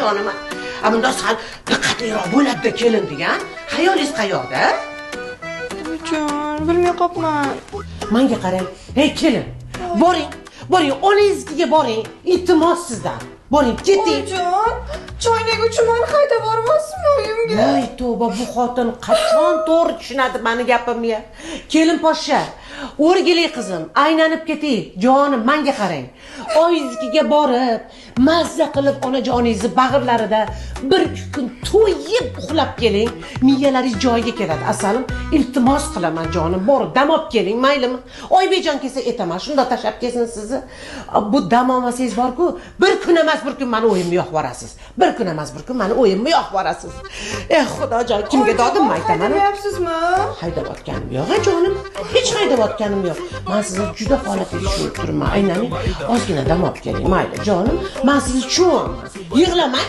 jonim. A bundoq sal diqqatliroq bo'ladi kelin degan. Xayolingiz qayoqda? Oyijon, bilmay qolibman. Manga qarang. Ey kelin, boring, boring, onangiznikiga boring. Iltimos sizdan. Boring, keting. Oyijon, choynak uchun mani haydab yubormasinmi uyimga? Voy tavba, bu xotin qachon to'g'ri tushunadi mani gapimga? Kelin poshsha, o'rgilay qizim, aylanib ketay, jonim, manga qarang. Oyingiznikiga borib, mazza qilib onajoningizni bag'irlarida bir ikki kun to'yib uxlab keling, miyalaringiz joyiga keladi. Asalim, iltimos qilaman jonim, borib dam olib keling, maylimi? Oybekjon kelsa aytaman, shunda tashlab kelsin sizni. Bu dam olmasangiz bor-ku, bir kun emas, bir kun mani o'yimni yoqib yuborasiz. Bir kun emas, bir kun mani o'yimni yoqib yuborasiz. Eh, xudojon, kimga dodimmi aytaman? Haydamayapsizmi? Haydayotganim yo'q, a jonim. Hech haydayotganim yo'q. Men sizni juda holatingizni tushunib turibman. Aynaning ozgina dam olib keling, mayli jonim. Men sizni tushunyapman. Yig'lamang.